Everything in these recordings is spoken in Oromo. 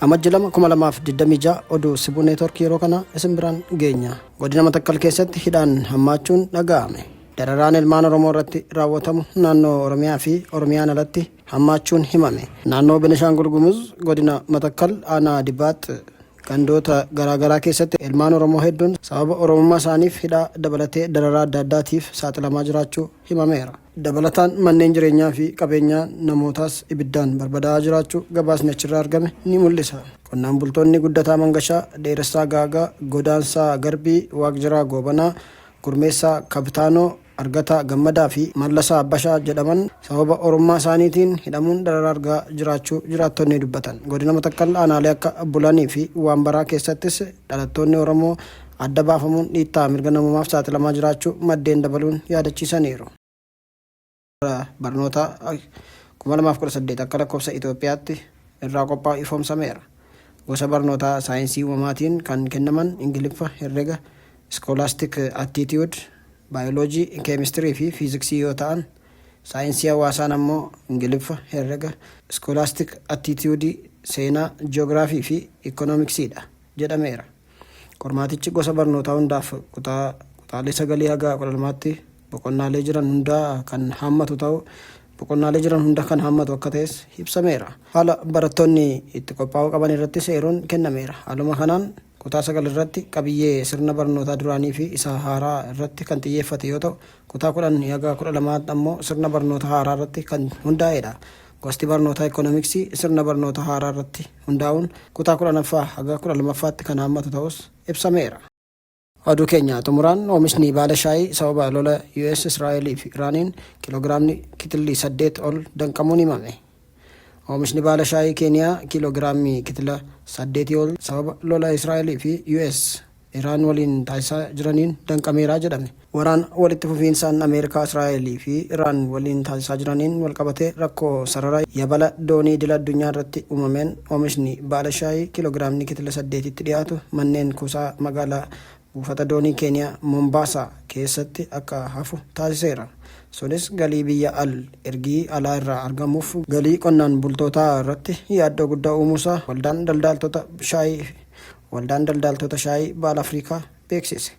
Amajji 2, 2026 oduu Sibuu Neetwork yeroo kana isin biraan geenya. Godina Matakkal keessatti hidhaan hammaachuun dhaga'ame. Dararaan ilmaan Oromoo irratti raawwatamu naannoo Oromiyaa fi Oromiyaan alatti hammaachuun himame. Naannoo Benishaangul Gumuz godina Matakkal aanaa Dibaax gandoota garaagaraa keessatti ilmaan Oromoo hedduun sababa Oromummaa isaaniif hidhaa dabalatee dararaa adda addaatiif saaxilamaa jiraachuu himameera. Dabalataan manneen jireenyaa fi qabeenyaa namootaas ibiddaan barbadaa'aa jiraachuu gabaasni achirraa argame ni mul'isa. Qonnaan bultoonni Guddataa Mangashaa, Dheeressaa Gaagaa, Godaansaa Garbii, Waaqjiraa Goobanaa, Gurmeessaa Kabtaanoo, Argataa Gammadaa fi Mallasaa Abbashaa jedhaman sababa Oromummaa isaaniitiin hidhamuun dararaa argaa jiraachuu jiraattonni dubbatan. Godina Matakkal aanaalee akka Bulanii fi Waanbaraa keessattis dhalattoonni Oromoo adda baafamuun dhiittaa mirga namoomaaf saaxilamaa jiraachuu maddeen dabaluun yaadachiisaniiru. Barnoota 2018 akka lakkoofsa Itoophiyaatti irraa qophaa'u ifoomsameera. Gosa barnootaa saayinsii uumamaatiin kan kennaman Ingiliffa, Herrega, Scholastic Aptitude, Baayoloojii, Keemistirii fi Fiiziksii yoo ta'an, saayinsii hawaasaan ammoo Ingiliffa, Herrega, Scholastic Aptitude, Seenaa, Ji'oogiraafii fi Ikkonoomiksiidha jedhameera. Qormaatichi gosa barnootaa hundaaf kutaa kutaalee sagalii haga 12tti boqonnaalee jiran hundaa kan haammatu ta'uu boqonnaalee jiran hunda kan haammatu akka ta'es ibsameera. Haala barattoonni itti qophaa'uu qaban irrattis eeruun kennameera. Haaluma kanaan kutaa 9 irratti qabiyyee sirna barnootaa duraanii fi isa haaraa irratti kan xiyyeeffate yoo ta'u, kutaa 10 haga 12 ammoo sirna barnoota haaraa irratti kan hundaa'edha. Gosti barnootaa Ikoonomiksii sirna barnoota haaraa irratti hundaa'uun kutaa 10ffaa haga 12ffaatti kan haammatu ta'uus ibsameera. Oduu keenya xumuraan oomishni baala shaayii sababa lola US, Israa'elii fi Iraaniin kiiloogiraamni kitilli 8 ol danqamuun himame. Oomishni baala shaayii Keeniyaa kiiloogiraamii kitila 8 ol sababa lola Israa'elii fi US, Iraan waliin taasisaa jiraniin danqameera jedhame. Waraana walitti fufiinsaan Ameerikaa, Israa'el fi Iraan waliin taasisaa jiraniin walqabatee rakkoo sarara yabala doonii idila addunyaa irratti uumameen oomishni baala shaayii kiiloogiraamni kitila 8tti dhiyaatu manneen kuusaa magaalaa buufata doonii Keeniyaa Mombaasaa keessatti akka hafu taasiseera. Sunis galii biyya al ergii alaa irraa argamuuf galii qonnaan bultootaa irratti yaaddoo guddaa uumuusaa waldaan daldaaltota shaayii Waldaan Daldaaltota Shaayii Baala Afrikaa beeksise.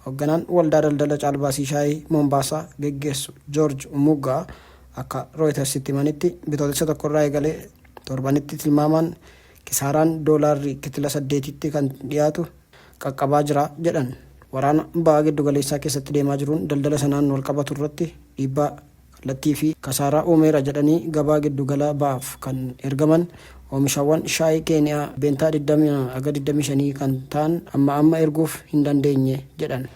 Hogganaan Waldaa Daldala Caalbaasii Shaayii Mombaasaa geggeessu Joorj Umuggaa akka Rooyitarsitti himanitti Bitootessa 1 irraa eegalee torbanitti tilmaamaan kisaaraan doolaarri kitila 8tti kan dhiyaatu qaqqabaa jira jedhan. Waraana Baha Giddugaleessaa keessatti deemaa jiruun daldala sanaan walqabatu irratti dhiibbaa kallattii fi kasaaraa uumeera jedhanii gabaa giddugala bahaaf kan ergaman oomishawwan shaayii Keeniyaa %20 haga 25 kan ta'an amma amma erguuf hin dandeenye jedhan.